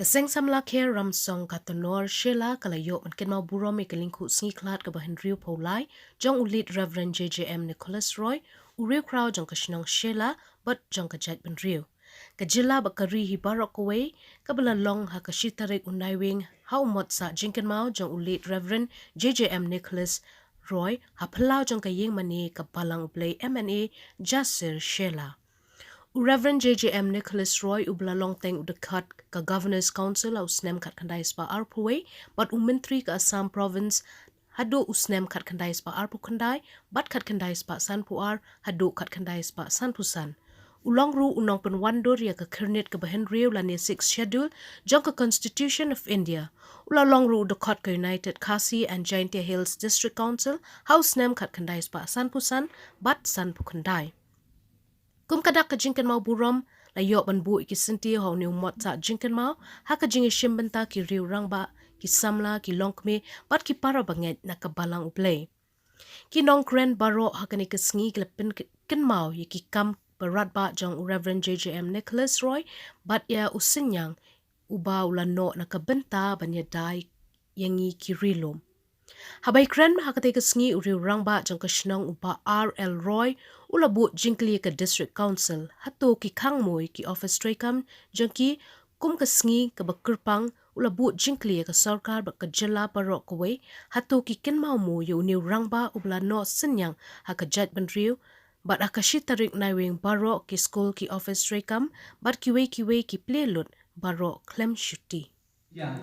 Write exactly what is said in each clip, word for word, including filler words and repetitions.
Ka Seng Samla Kher Ramsong Katanor Shella ka la ïoh ban kynmaw burom ïa ka lyngkhuh sngi khlad kaba hynriew phew lai jong u Late Reverend J J M Nicholas Roy, u riewkhraw jong ka shnong Shella bad jong ka jaitbynriew, ka jylla bad ka ri hi baroh kawei, kaba la long ha ka shi tarik u Naiwieng ha u mot sah jingkynmaw jong u Late Reverend J J M Nicholas Roy ha phyllaw jong ka ïingmane ka Balang U Blei M N A Jasir Shella. U Reverend J J M Nicholas Roy uba la long teng u dkhot ka Governor's Council ha u snem khatkhyndai spah arphew wei bad u Myntri ka Assam Province haduh u snem khatkhyndai spah arphew khyndai bad khatkhyndai spah sanphew ar haduh khatkhyndai spah sanphew san. U long ruh u nongpynwandur ïa ka khyrnit kaba hynriew lane Sixth Schedule jong ka Constitution of India. U la long ruh u dkhot ka United Khasi and Jaintia Hills District Council ha u snem khatkhyndai spah sanphew san bad sanphew khyndai. Kum ka dak ka jingkynmaw burom, la ïoh ban buh ïa ki syntiew ha une u mot sah jingkynmaw ha ka jingïashim bynta ki riew rangbah, ki samla, ki longkmie bad ki para bangeit na ka Balang U Blei. Ki nongkren baroh ha kane ka sngi ki la pynkynmaw ïa ki kam ba radbah jong u Reverend J J M Nicholas Roy bad ïa u synñiang uba u la noh na ka bynta ban ïada ïa ngi ki ri lum. Haba ïakren ha katei ka sngi, u riew rangbah jong ka shnong u Bah R L Roy u la buh jingkylli ïa ka District Council hato ki khang mo ïa ki office treikam jong ki kum ka sngi kaba kyrpang. U la buh jingkylli ïa ka sorkar bad ka jylla baroh kawei hato ki kynmaw mo ïa une u rangbah uba la noh synñiang ha ka jaitbynriew bad ha ka shi tarik Naiwieng baroh ki skul, ki office treikam bad kiwei kiwei ki plie lut baroh khlem shuti. Ïa,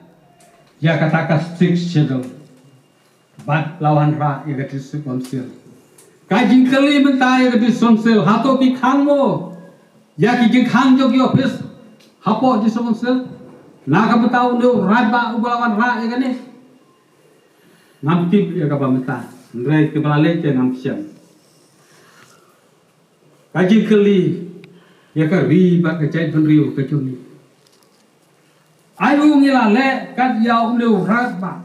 ïa kata ka Sixth Schedule bad la wanrah ïa ka District Council. Ka jingkylli mynta ïa ka District Council, hato ki khang mo ïa ki jingkhang jong ki office hapoh District Council na ka bynta une u radbah uba la wanrah ïa kane? Ngam tip ïa kaba mynta, hynrei kiba la leit te ngam shem. Ka jingkylli ïa ka ri bad ka jaitbynriew ka jong ngi. Aïu ngi la leh kat ïa une u radbah?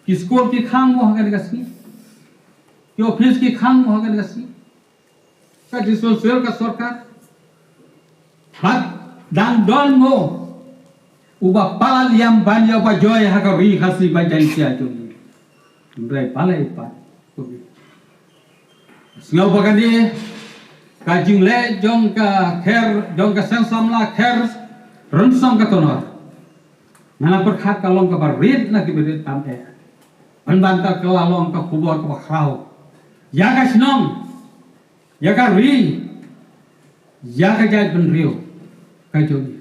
Ki skul ki khang mo ha kane ka sngi? Ki office ki khang mo ha kane ka sngi? Ka District Council, ka sorkar, bad dang don mo uba pala liam ban ïa u Bah Joy ha ka ri Khasi bad Jaintia jong ngi? Hynrei balei pat? Sngewbha kane ka jingleh jong ka Kher, jong ka Seng Samla Kher Ramsong Katanor, nga la pyrkhat ka long kaba rit na kiba rit tam eh. Pynban ka la long ka khubor kaba khraw ïa ka shnong, ïa ka ri, ïa ka jaitbynriew ka jong ngi.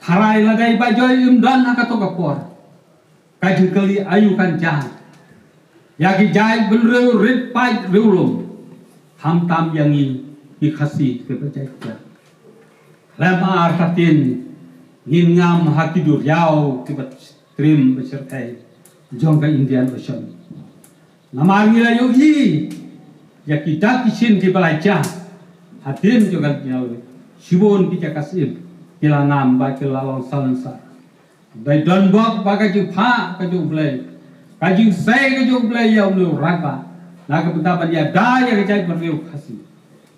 Tharai lada i Bah Joy im don ha kato ka por, ka jingkylli aïu kan jia ïa ki jaitbynriew rit paid riewlum, khamtam ïa ngi ki Khasi kiba jait jia. Khlem ar ka ktien ngin ngam ha ki duriaw kiba triem ba shyrkhei jong ka Indian Ocean. Namar ngi la ïohi ïa ki dak ki shin kiba la jia hadien jong ka lynñiaw, shibun ki jaka syiem ki la ngam bad ki la long salonsar. Dei don bok ba ka jingphah ka jong U Blei, ka jingsei ka jong U Blei ïa une u radbah na ka bynta ban ïada ïa ka jaitbynriew Khasi.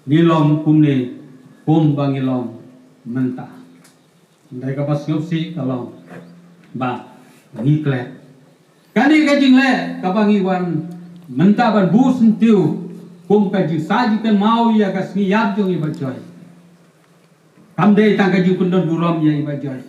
Ngi long kumne kumba ngi long mynta. Dei kaba sngewsih ka long ba ngi klet. Kane ka jingleh kaba ngi wan mynta ban buh syntiew kum ka jingsah jingkynmaw ïa ka sngi ïap jong i Bah Joy, kam dei tang ka jingpyndon burom ïa i Bah Joy.